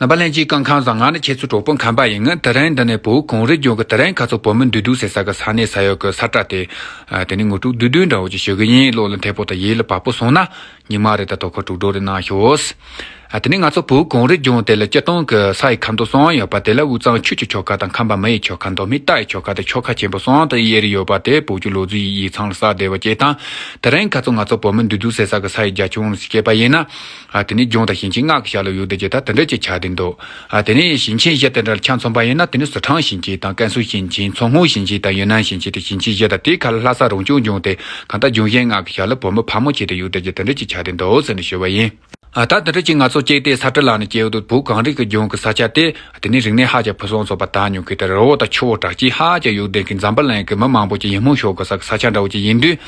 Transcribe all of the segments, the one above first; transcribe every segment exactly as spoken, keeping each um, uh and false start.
རྣམ་པ་ལྷན་རྒྱས་སྐུ་ཁམས་བཟང་། ང་ནི་ཁྱེད་ཚོའི་གྲོགས་པོ་ཁམས་པ་ཡིན། ང་དེ་རིང་འདི་ནས་བོད་གངས་རི་ལྗོངས་ཀྱི་དེ་རིང་ཁ་ཚོ་བོད་མི་འདུས་སྡོད་ཟེར་ས་གི་ས་གནས་ས་ཡོད་ཀྱི་ས་བཀྲ་དེ། ཨ། དེ་ནས་ངོ་སྤྲོད་བསྡུས་བསྡུས་འདྲ་བོ་ཅིག་ཞུ་གི་ཡིན། བློ་ལ་འཐད་པོ་དང་ཡིད་ལ་བབ་པོ་སོང་ན། ཉི་མ་རེ་དང་དོ་ཁུར་དྲུག་སྒྲིལ་རེ་གནང་ཤོག། ཨ། དེ་ནས་ང་ཚོ་བོད་གངས་རི་ལྗོངས་དེ་ལ་སྤྱིར་བཏང་གི་ས་ཡི་ཁ་མདོག་གསུམ་ཡོད་པ། དེ་ལ་དབུས་གཙང་ཆོས་ཀྱི་ཆོལ་ཁ་དང་། ཁམས་པ་མི་ཡི་ཆོལ་ཁ་དང་། མི་རྟ་ཡི་ཆོལ་ཁ་དང་། ཆོལ་ཁ་ཆེན་པོ་གསུམ་དུ་དབྱེ་རེ་ཡོད་པ་དེ་བོད་ཀྱི་ལོ་རྒྱུས་ཡིག་ཚང་ལ་གསལ་བསྡད་པ་བཅས་དང་། དེ་རིང་ཁ་ཚོ་ང་ཚོ་བོད་མི་འདུས་སྡོད་ཟེར་ས་གི་ས་ཡི་རྒྱ་ཁྱོན་ལ་བཤད་པ་ཡིན་ན། ཨ། དེ་ནས་ལྗོངས་དང་ཞིང་ཆེན་ལྔ་གི་ཞབས་ལ་ཡོད་བསྡད་རྒྱུ་དང་། དེ་འདྲ་ཅིག་ཆགས་བསྡད་འདུག། ཨ། དེ་ནས་ཞིང་ཆེན་བཞི་དེ་འདྲ་ལ་ཆ་མཚོན་པ་ཡིན་ན། དེ་ནས་སི་ཁྲོན་ཞིང་ཆེན་དང་། ཀན་སུའུ་ཞིང་ཆེན། མཚོ་སྔོན་ཞིང་ཆེན་དང་། ཡུན་ནན་ཞིང་ཆེན་དེ་ཞིང་ཆེན་བཞི་དང་། དེའི་ཁ་ལ་ལྷ་ས་རང་སྐྱོང་ལྗོངས་དེ་གང་ལྟར་ལྗོངས་ཞིང་ལྔ་གི་ཞབས་ལ་བོད་མི་ཕལ་མོ་ཆེ་དེ་ཡོད་བསྡད་རྒྱུ་དེ་འདྲ་ཅིག་ཆགས་བསྡད་འདུག་ཟེར་ནས་ཞུས་པ་ཡིན། ཨ། ད་དེ་འདྲ་ཅིག་ང་ཚོ་སྐྱེས་ཏེ་ས་བཀྲ་ལ་ནི་སྐྱེས་འདུག། བོད་གངས་རི་གི་ལྗོངས་ཀྱི་ས་ཆ་དེ། དེ་ནས་རིག་གནས་ཧ་ཅང་ཕུན་སུམ་ཚོགས་པ་དང་། ཉུང་ཤས་དེ་རི་བོ་དང་ཆུ་བོ་གྲགས་ཅན་ཧ་ཅང་ཡོད་བསྡད་མཁན། འཛམ་བུ་གླིང་གི་མི་མང་པོ་ཅིག་ཡིད་སྨོན་ཤོར་དགོས་ས་གི་ས་ཆ་འདྲ་བོ་ཅིག་ཡིན་དུས།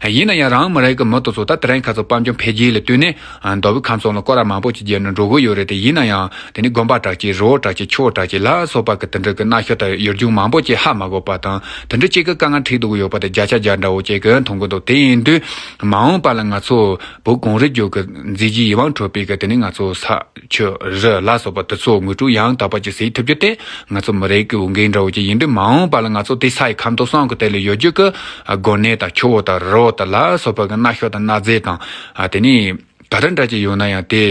ཡིན་ན་ཡང་རང་མི་རིགས་ཀྱི་མི་དེ་ཚོ་ད་དེ་རིང་ཁ་ཚོ་དཔལ་འབྱོར་འཕེལ་རྒྱས་ལ་བསྟུན་ནས། ཨ། མདོ་དབུས་ཁམས་གསུམ་ལ་སྐོར་ར་མང་པོ་ཅིག་བརྒྱབ་ནས་འགྲོ་གི་ཡོད་རེད་དེ། ཡིན་ན་ཡང་དེ་ནས་དགོན་པ་གྲགས་ཅན། རི་བོ་གྲགས་ཅན། ཆུ་བོ་གྲགས་ཅན་ལ་སོགས་པ་གི་དེ་འདྲ་གི་རྣ་ཤོག་དང་ཡུལ་ལྗོངས་མང་པོ་ཅིག་ཧ་མ་གོ་བ་དང་། དེ་འདྲ་ཅིག་གི་དཀའ་ངལ་འཕྲད་འདུག་ཡོད་པ་དེ་བརྒྱ་ཆ་བརྒྱ་འདྲ་བོ་ཅིག་གི་མཐོང་གི་འདུག། དེ་ཡིན་དུས་མ་འོངས་པ་ལ་ང་ཚོ་བོད་གངས་རི་ལྗོངས་ཀྱི་མཛེས་རྒྱན་ཡིད་དབང་འཕྲོག་པའི་གི་དེ་ནས་ང་ཚོ་ས་ཆུ་རི་ལ་སོགས་པ་དེ་ཚོ་ངོ་སྤྲོད་ཡང་དག་པ་ཅིག་བྱེད་ཐུབ་རྒྱུ་དེ་ང་ཚོ་མི་རིགས་ཀྱི་འོས་འགན་འདྲ་བོ་ཅིག་ཡིན་དུས། མ་འོངས་པ་ལ་ང་ཚོ་དེ་ས་ཡི་ཁ་མདོག་གསུམ་གི་དེ་ལ་ཡོད་རྒྱུ་གི་དགོན་གནས་དང་། ཆུ་བོ་དང་། རི་བོ་དང་ལ་སོགས་པ་གི་རྣ་ཤོག་དང་རྣ་རྫས་དང་། ཨ། དེ་ནས་ག་རེ་འདྲ་ཅིག་ཡོད་ན་ཡང་དེ་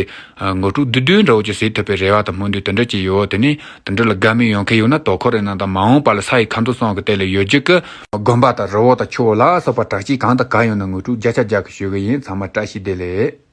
ངོ་སྤྲོད་བསྡུས་བསྡུས་འདྲ་བོ་ཅིག་བྱེད་ཐུབ་པའི་རེ་བ་དང་སྨོན་འདུན་དེ་འདྲ་ཅིག་ཡོད། དེ་ནས་དེ་འདྲ་ལ་དགའ་མོས་ཡོད་མཁན་ཡོད་ན་དོ་ཁུར་རེ་གནང་དང་། མ་འོངས་པ་ལ་ས་ཡི་ཁ་མདོག་གསུམ་གི་དེ་ལ་ཡོད་རྒྱུ་གི་དགོན་པ་དང་རི་བོ་དང་ཆུ་བོ་ལ་སོགས་པ་གྲགས་ཅན་གང་དང་གང་ཡོད་ན་ངོ་སྤྲོད་བརྒྱ་ཆ་བརྒྱ་གི་ཞུ་གི་ཡིན། ཚང་མ་བཀྲ་ཤིས་བདེ་ལེགས།